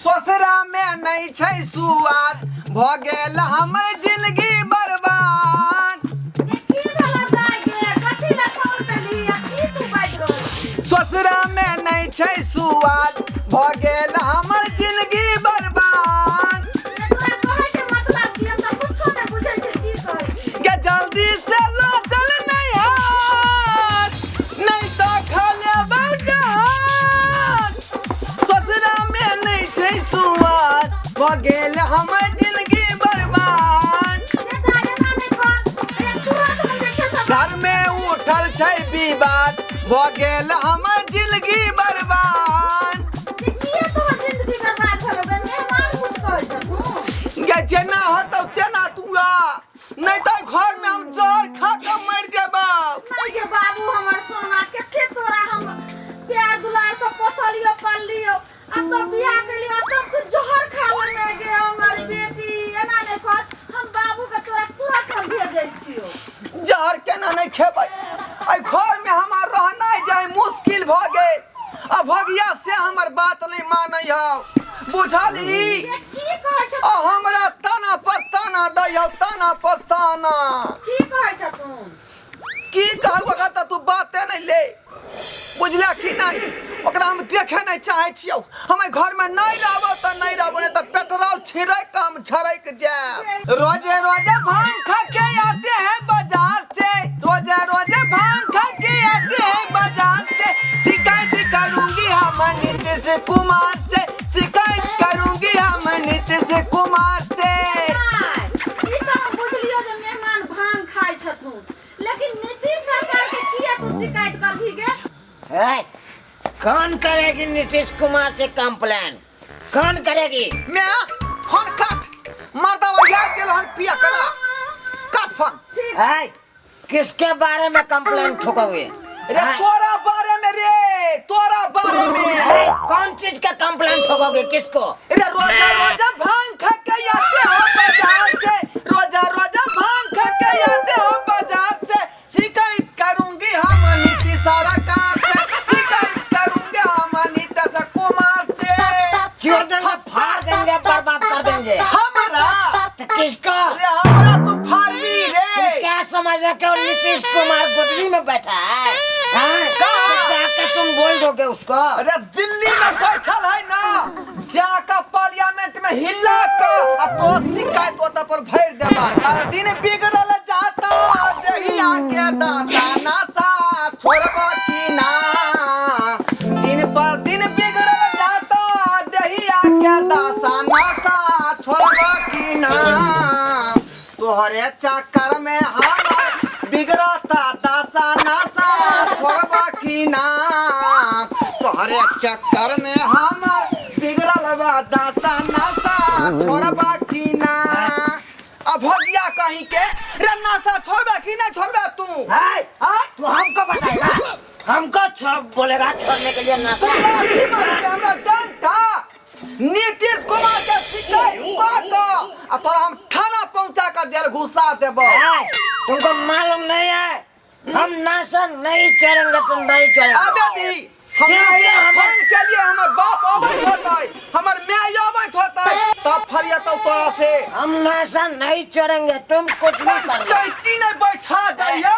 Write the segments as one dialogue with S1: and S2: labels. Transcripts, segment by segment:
S1: ससुरा में नहीं छै सुआद भऽ गेल हमर जिंदगी बर्बाद।
S2: की भेलो दाइ गे? कथी लए फोन केलही आ की तू बाजि रहल छी?
S1: ससुरा में नहीं छै सुआद भऽ गेल हमर जिंदगी बर्बाद।
S2: रे तोरा कहै के मतलब की? हम तऽ कुछो नहि बुझै छियै की कहै छी।
S1: के जल्दी से लौटल नहीं हाथ नहीं तो खा लेबै जहान। ससुरा में नहीं छै सुआद भऽ गेल हमर जिंदगी बर्बाद।
S2: रे दाइ एना नहि कर। रे तुरंत हम जे छै से
S1: घर में उठल छै विवाद भऽ गेल हमर जिंदगी बर्बाद।
S2: रे किए तोहर जिंदगी बर्बाद भेलो गे? मेहमान कुछ कहै छथुन?
S1: गे जेना होतौ तेना तू आ, नहीं तो घर में हम जहर खा के मर जेबौ।
S2: नहीं गे बाबू हमर सोना, कते तोरा हम प्यार दुलार से पोसलियो पाललियो आ तब बियाह केलियो आ तब तू जहर खा लेने गे हमर बेटी। एना नहीं कर, हम बाबू के तोरा तुरंत हम भेजै छियो।
S1: जहर केना नहीं खेबै? एहि घर में हमार रहनाइ जाय मुश्किल भऽ गेल। आ भगिया से हमर बात नहीं मानै हौ, बुझल ई?
S2: गे की कहै छ?
S1: आ हमरा ताना पर ताना दै हौ, ताना पर ताना।
S2: की कहै छ तू?
S1: की कहू, ओकर तऽ तू बाते नहीं ले, बुझला कि नहीं? ओकरा हम देखे नहीं चाहे छियौ। हम एहि घर में नहीं रहबो तऽ नहीं रहबो, नहीं तऽ पेट्रोल छिड़क हम झड़क जायब। रोजे रोजे भांग खा के आते हैं बाजार से, रोजे रोजे भांग खा के आते हैं बाजार से, शिकायत करूंगी हम नीतीश कुमार से, शिकायत करूंगी हम नीतीश कुमार से।
S2: दाइ, ई तऽ हम बुझलियो जे मेहमान भांग खाइ छथुन, लेकिन नीतीश सरकार के किया तू शिकायत करभी गे?
S3: ए, कौन करेगी नीतीश कुमार से कंप्लेन? कौन करेगी?
S1: मैं फोन काट मर्दवा याद गेल हन पिया करा, काट फोन।
S3: ए, किसके बारे में कंप्लेन ठोकोगे?
S1: रे
S3: हाँ?
S1: तोरा बारे में रे, तोरा बारे में।
S3: ए, कौन चीज का कंप्लेन ठोकोगे, किसको?
S1: रे रोजा रोजा भांग खा के आते हो बाजार से, रोजा रोजा भांग खा के आते हो बाजार से, शिकायत करूंगी हम नीतीश सरकार से, शिकायत करूंगी हम नीतीश कुमार से।
S3: चीर देंगे, फाड़ देंगे, बर्बाद कर देंगे।
S1: हमरा?
S3: तो किसको?
S1: रे हमरा तू फाड़बी रे?
S3: तुम क्या समझ रहे हो नीतीश कुमार गोदली में बैठा है? हाँ?
S1: कहाँ?
S3: तो जाके तुम बोल दोगे उसको?
S1: अरे दिल्ली में बैठल है ना, जाकर पार्लियामेंट में हिला का आ तो शिकायत ओतऽ पर भरि देबा। आ दिन बिगड़ल जाता देहिया के दशा नशा छोड़बा की ना? दिन पर दिन बिगड़ल जाता देहिया के दशा नशा छोड़बा की ना? तोहरे चक्कर में हमर बिगड़ता दशा नशा छोड़बा की ना? तोहरे चक्कर में हमर बिगड़ल बा दशा नशा छोड़बा की ना? अब भगिया कहीं के रे, नशा छोड़बा की ना छोड़बा तू?
S3: है?
S1: हाँ?
S3: तू हमको बताएगा, हमको छोड़ बोलेगा छोड़ने के लिए
S1: तू
S3: नशा?
S1: लाठी मारली हमरा डंडा, नीतीश कुमार के शिकायत कऽ कऽ आ तोरा हम थाना पहुंचा कऽ जेल घुसा देबो।
S3: है, तुमको मालूम नहीं है, हम नशा नहीं छोड़ेंगे तो नहीं छोड़ेंगे।
S1: अबे दी हम
S3: क्यों, क्यों,
S1: फोन के लिए हमर बाप अबैत होतै, हमर माय अबैत होतै, तब फरियतौ तोरा से।
S3: हम नशा नहीं छोड़ेंगे, तुम कुछ भी कर लो।
S1: चैती नहीं बैठा दैया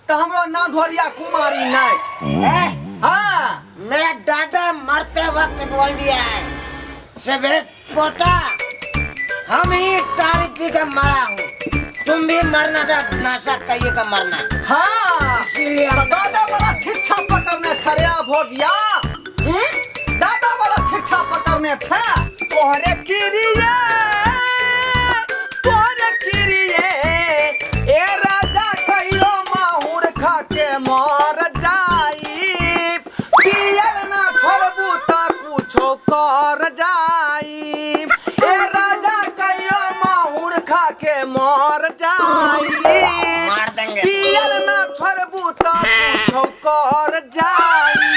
S1: तो हमरा नाम ढोलिया कुमारी नहीं।
S3: ए,
S1: हाँ।
S3: मेरा दादा मरते वक्त बोल दिया है, सफेद पोता हम ही तारी पी के मरा हूँ, तुम भी मरना था नशा कहिए का मरना।
S1: हाँ।
S3: इसीलिए
S1: तो
S3: हम
S1: दादा वाला शिक्षा पकड़ने छरे भोगिया। दादा वाला शिक्षा पकड़ने छे। तोहरे किरिए, तोहरे किरिए ए राजा कहियो माहुर खा के मर जाई, पियल ना छोड़बू त कुछो कर जाई। ए राजा कहियो माहुर खा के मर जाई,
S3: मार देंगे।
S1: पियल ना छोड़बू त कुछो कर जाई।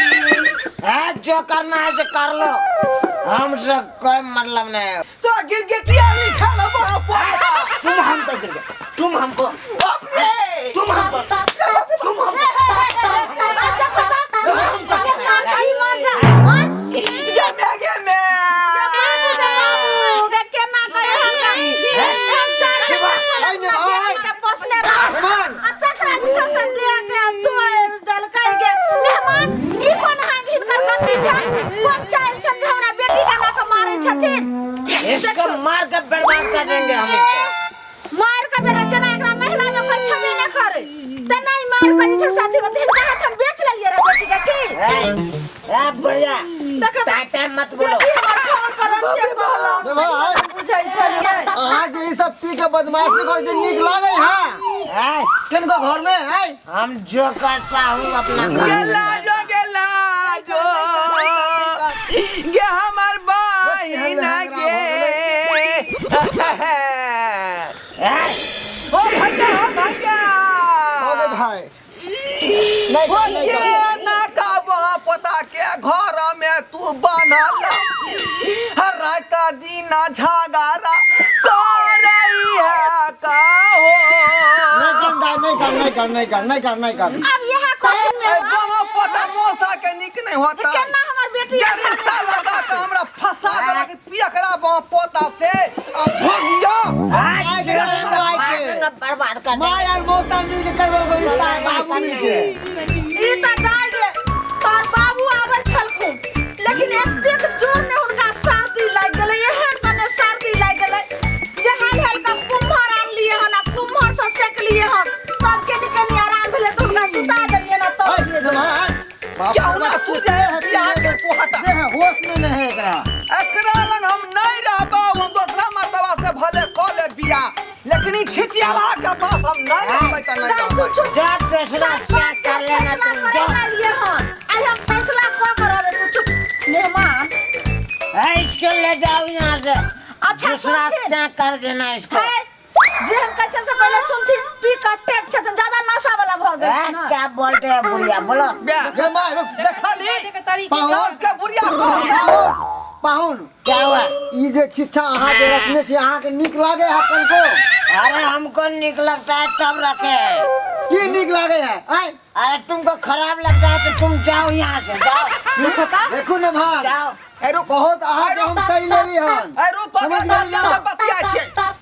S3: है, जो करना है से कर लो, हमसे कोई मतलब नहीं है।
S1: तोरा गिरगिटिया लिखल हबो पोता।
S3: तुम हमको गिर गए, तुम हमको,
S1: बाप रे,
S3: तुम हमको, तुम हमको।
S2: मारि कऽ जे छै साथी होते हिनका हाथ हम बेच लेलियै रे बेटी के की
S3: ए, ए बुढ़िया
S2: देखो
S3: टाइम टाइम मत बोलो
S2: बेटी हमर फोन पर रतिये कहलक
S4: भाई।
S2: बुझै छलियै
S4: अहाँ जे ई सब पी के बदमाशी करै छी नीक लागै है
S3: ए,
S4: किनको घर में है
S3: हम जो करता हूँ अपना घर में
S1: गेला जो गेला जो गे हमर बहिन गे
S3: ए,
S1: ओ भैया ओ भैया
S4: हो गए भाई नहीं
S1: ओ
S4: कर, नहीं
S1: ये
S4: कर।
S1: ना का पोता के घर में तू बनल हर रात दिन झगड़ा करई है का हो
S4: नहीं कर दाई, नहीं कर नहीं कर नहीं कर नहीं कर नहीं कर
S2: अब यह कथी
S1: ए
S2: में
S1: बाबा पोता मौसा के नीक नहीं होता
S2: केना हमर बेटी
S1: जे रिश्ता लगा के हमरा फंसा देलक पियकरा बाप पोता से आ भगिया
S3: आज
S4: माय के।
S3: बर्बाद कर
S4: माय और मौसा मिल के करबो एगो रिश्ता है, बाबू मिल के
S2: ई त दाइ गे तोहर बाबू आबै छलखुन लेकिन एतेक जोर ने हुनका सर्दी लागि गेलै एहन तने सर्दी लागि गेलै जे हाल हाल के कुम्हर आनलियै हन आ कुम्हर से सेकलियै हन तब कनी कनी आराम भेलै तऽ हुनका सुता देलियै ने तब
S4: है,
S2: गेलै।
S4: जमाई, बाप
S1: क्या
S4: रे
S1: हुना
S4: बाप,
S1: तू जे है बियाह के तू हटा
S4: जे है होश में नहीं है एकरा
S1: एकरा लग हम नहीं रहबो हम दोसरा मर्तबा से भले कऽ ले बियाह लेकिन ई छिचियाला के पास हम नहीं रहबै त नहीं
S2: दाइ तू
S1: रहबै
S2: चुप
S3: जा दूसरा
S2: सब
S3: से
S2: बात के
S3: कर लेना
S2: फैसला
S3: तुम
S2: करे
S3: जाओ
S2: लिए हन आइ हम फैसला कऽ के रहबै तू चुप मेहमान
S3: ए, इसको ले जाओ यहाँ से
S2: अच्छा
S3: दूसरा
S2: सुनथिन
S3: से कर देना इसको
S2: है जे हम कहै छियै से पहिले सुनथिन पी कऽ टेक छथिन ज्यादा नशा वाला भऽ
S3: ए,
S2: गेल ने
S3: क्या बोलते हैं बुढ़िया बोलो
S1: बे
S4: गे माय रुक
S1: देखली
S4: पाहुन
S1: सास के बुढ़िया कहता
S4: पाहुन पाहुन
S3: क्या हुआ
S4: ई जे शिक्षा अहाँ जे रखने छी अहाँ के नीक लागे है कनको
S3: अरे हमको निक लगता है तब रखे हैं
S4: की नीक लागे है आय
S3: अरे तुमको खराब लगता है तो तुम जाओ यहाँ से जाओ
S2: देखो तऽ
S4: देखू ने भाग
S3: जाओ
S1: ए रुक
S4: बहुत अहाँ के हम सही लेली हन
S1: ए रुक
S4: समझ
S1: ओकरा
S4: गेली
S1: नानिया
S4: ना?
S1: से बतिया छियै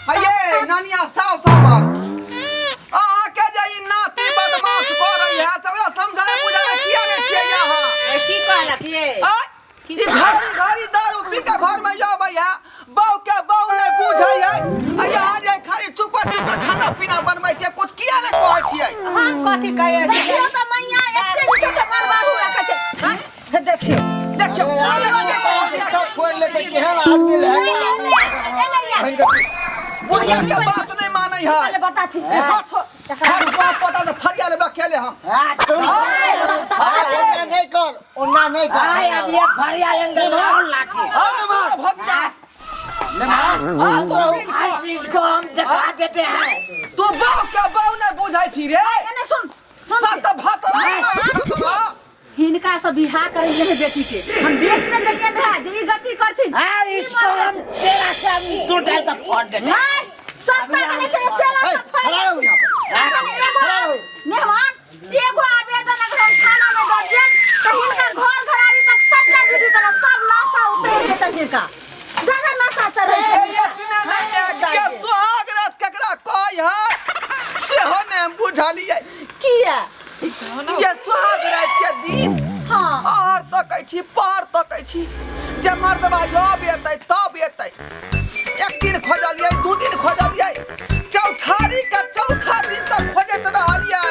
S1: हये नानिया साव सामर अहाँ के जे ई नाती बदमाश करै है से ओकरा समझाय बुझाय किया ने छियै अहाँ
S5: की कहलक ये
S1: आय ई घड़ी घड़ी दारू पी के घर में अबै है बहू के बहू नहीं बुझै है आ यहाँ जे खाली चुप चुप खाना पीना बनबै छियै कुछ किया ने कहै छियै
S5: हम कथी कहे
S2: देखियौ तऽ मैया एते जे छै से बर्बाद रखै छै आँय, हे देखियौ
S1: देखियौ
S4: अरे यार, सब फोड़ लेते केहन आदमी
S2: एने
S4: लहंगा
S2: एने या
S4: बहिन के
S1: बुढ़िया के बात नहीं मानै है
S2: पहिले बताथी छोड़
S1: हम बाप पोता से फरिया लेबा खेले हम
S3: हाँ, तुम
S4: ओना नहीं कर ओना नहीं कर
S3: आए अब ये फरिया लेंगे लाओ लाठी
S1: हाँ मार भगिया हाँ तू बिल
S3: इस चीज को हम दिखा देते हैं
S1: तू बाप के बाऊ नहीं बुझै छी रे
S2: एने सुन सुन
S1: सत भतरा भतरा
S2: हिनका से बियाह करै है बेटी के हम बेच ने देलियन है जे ई गति करथिन
S3: हाँ इसको हम चेहरा से हम दो डाल का फोड़ देते हैं
S2: नहीं सस्ता के नहीं छै चला
S4: ए,
S2: सब फैल
S4: खड़ा रहो यहाँ पर।
S2: एगो
S4: खड़ा रहो।
S2: मेहमान एगो आवेदन अगर हम थाना में दऽ देब तऽ हिनका घर घरारी तक सबटा दीदी तरह सब नशा उतरि जेतै हिनका ज्यादा नशा चढ़ै छै
S1: ए इतने नहीं के सुहाग रात केकरा कहै है सेहो ने हम बुझलियै
S2: किया
S1: जे सुहाग रात के दिन
S2: हाँ
S1: और तकै छी पार तकै छी जे मर्दबा अब एतै तब एतै एक दिन खोजलियै दू दिन खोजलियै चौठारी के चौथा दिन तक खोजैत रहलियै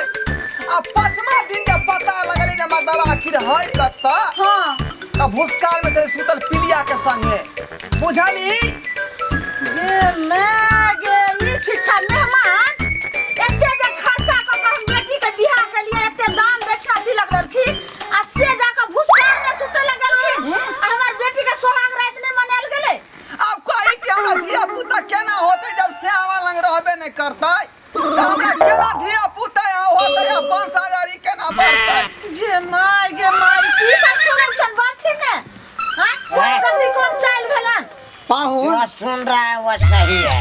S1: आ पाँचमा दिन जे पता लगलै जे मर्दबा आखिर है कतऽ
S2: हाँ
S1: तऽ भुसकाल में छलै सुतल पिलिया के संगे बुझली
S2: गे मैं गे ई छिच्छा मेहमान एते जे खर्चा कऽ कऽ हम बेटी के बियाह केलियै एते दान दक्षिणा तिलक लेलखिन आ से जाकऽ भुसकाल में सुतै लए गेलखिन आ हमर बेटी के सोहाग राति नहि मनायल गेलै
S1: आब कही कि हमरा धिया पुता केना होतै जब से हमरा लग रहबे नहि करतै तऽ हमरा केना धिया पुता होतै आ वंश आगाड़ी केना बढ़तै
S2: गे माय गे माय की सब सुनै छन बाथिन ने हाँ कोन गति कोन चालि भेलन
S4: पाहुन
S3: जो सुन रहा है वो सही है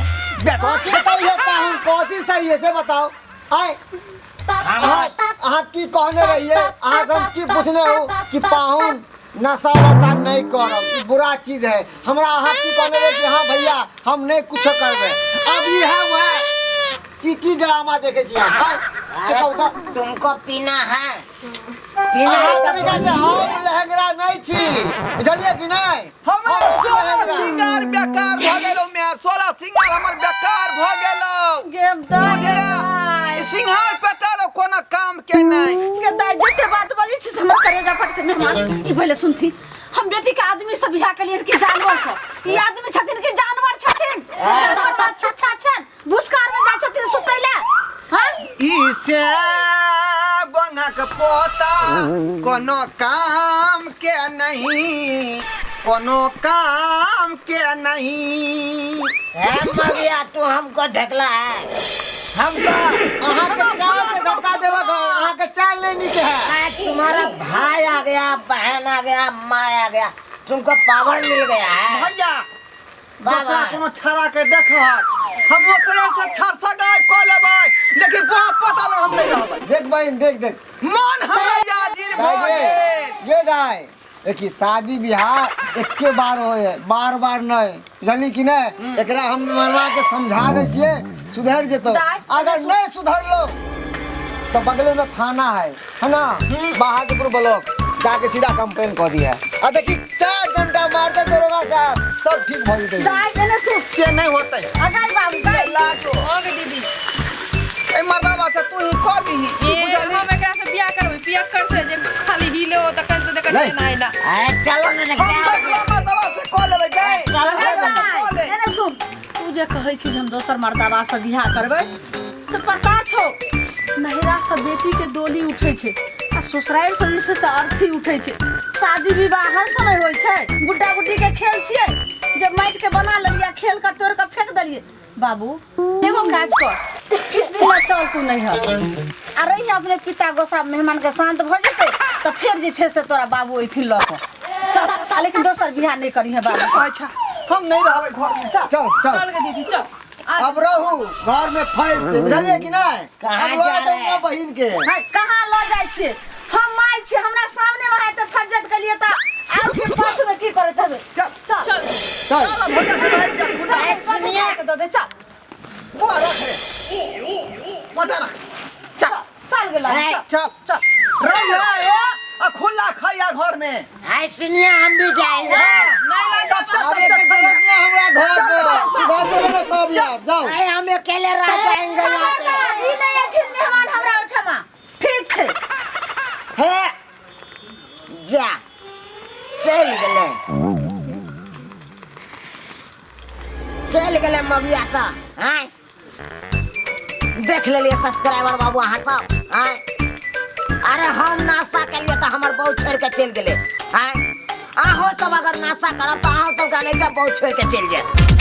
S4: कथी सही है पाहुन कथी सही है से बताओ आय अहाँ अहाँ की कहने रहिए अहाँ से हम की पूछने हो कि पाहुन नशा वशा नहीं करब ई बुरा चीज है हमरा अहाँ की कहने रहिए कि हाँ भैया हम नहीं कुछ करबे अब ई है वह ई की ड्रामा देखे छी हम आय से कहू तऽ
S3: तुमको पीना है पीना
S4: अहाँ
S3: है तो
S4: तरीका जे हम लहंगरा नहीं छी बुझलिए कि नहीं
S1: हमरा
S4: हम
S1: सोलह
S4: लहंगरा।
S1: सिंगार बेकार भऽ गेलौ माय 16 सिंगार हमर बेकार भऽ गेलौ
S2: गे दाइ
S1: बुझलियै? ई सिंगार पेटारो कोनो काम के नहीं।
S2: के दाई जते बात बजै छी से हमर करेजा फट छै। मेहमान, ई पहिले सुनथी, हम बेटी के आदमी से बियाह केलियन कि जानवर से? ई आदमी छथिन कि जानवर छथिन? जानवर तऽ अच्छा अच्छा छनि, भुसकार में जाइ छथिन सुतै ले। हाँ।
S1: ई से बंगक पोता कोनो काम के नहीं, कोनो काम के नहीं।
S3: ए मगिया, तू हमको ढकला है हमको।
S4: अहाँ के चाल से धक्का देलक हँ, अहाँ के चाल नहीं नीक है।
S3: आज तुम्हारा भाई आ गया, बहन आ गया, माँ आ गया, तुमको पावर मिल गया है।
S1: भैया,
S3: बाबा।
S1: दोसरा कोनो छड़ा के देखहक, हम ओकरे से छड़ सगाई कऽ लेबै, लेकिन बाप पता न हम नहीं रहबै।
S4: देख बहिन, देख देख।
S1: मन हमरा याजिर भऽ
S4: दाइ
S1: गेल।
S4: गे, ये दाइ, देखी, शादी बियाह एके बार होय है, बार बार नहीं, बुझली कि नहीं? एकरा हम मनवा के समझा दै छियै, सुधर जेतो।
S2: दाइ,
S4: अगर नहीं सुधरलो तो बगले में थाना है ना, बहादुरपुर ब्लॉक, जाके सीधा कंप्लेन कर दिया। आ देखी, चार डंडा मारते दरोगा साहब, सब ठीक भ जेतै।
S2: दाइ, एने सुन।
S1: से नहीं होतै।
S2: आ दाइ बाबू, दाइ।
S1: लागो।
S6: हो गे दीदी।
S1: ए मर्दाबा से तू ही कऽ लीही।
S6: ए,
S1: बुझलही?
S6: हम एकरा से बियाह करबै, पियक्कर से जे खाली हिले हो तखन से देखै छियै ना एना।
S3: अरे चलो ना रे,
S1: हम
S3: क्या हो
S1: दोसरा
S3: गया?
S1: मर्दाबा से कऽ लेबै गै।
S3: चलो ना।
S1: कऽ ले।
S2: एने सुन, तू जे कहै छी जे हम दोसर मर्दाबा से बियाह करबै, से पता छौ, नहिरा से बेटी के डोली उठै छै आ ससुरारि से जे छै से अर्थी उठै छै। शादी विवाह हर समय होइ छै? गुड्डा गुड्डी के खेल छियै जे माटि के बना लेलियै आ खेल के तोड़ि के फेंक देलियै? बाबू, एगो काज कर, किछु दिन ला चल तू नैहर आ रही अपने पिता गोसा। मेहमान के शांत भऽ जेतै तऽ फेर जे छै से तोरा बाबू एथिन लऽ कऽ। चल आ, लेकिन दोसर बियाह नहि करिहे बाबू।
S1: अच्छा, हम नहीं रहबै घर में।
S2: चल।
S4: चल चल।
S6: चल गे दीदी, चल।
S4: अब रहू घर में फैल से, बुझलिए कि नहीं?
S3: कहाँ
S4: अब लऽ
S3: जा
S4: जाउ
S3: रहे हैं?
S4: अपना बहिन के।
S2: हाय, कहाँ लऽ जाइ छियै? हम माय छियै, हमरा सामने मे तऽ फज्जत केलियै तऽ आब के पाछू में की करैत हेबै?
S1: चल।
S2: चल।
S6: चल।
S4: चल।
S1: चल भैया के रहै दिया खुला।
S2: सुनिया के दऽ दे, चल।
S1: बुआ रख रे, मजा रख।
S2: चल, चल गेला।
S1: चल।
S2: चल।
S1: रह ए आ खुला खाइया घर में।
S3: आए सुनिए, हम भी जाएंगे।
S6: नहीं ला।
S1: तब तक
S4: अब एके जरूरत ना हमरा घर पे, सुधर जेबै ने तब आयब, जाउ।
S3: आए हम अकेले रह जाएंगे यहाँ पे।
S2: खबरदार, ई नहि एथिन मेहमान हमरा ओहिठमा, ठीक छै?
S3: हे जा, चलि गेलै, चलि गेलै मगिया का। आय देख लेलिए सब्सक्राइबर बाबू अहाँ सब। आय अरे, हम नाश्ता केलिए तऽ हमर बहू छोड़ि के चलि गेलै। आय अहूँ सब अगर नाश्ता करब तऽ अहूँ सबके एनाहिते बहू छोड़ि के चलि जायत।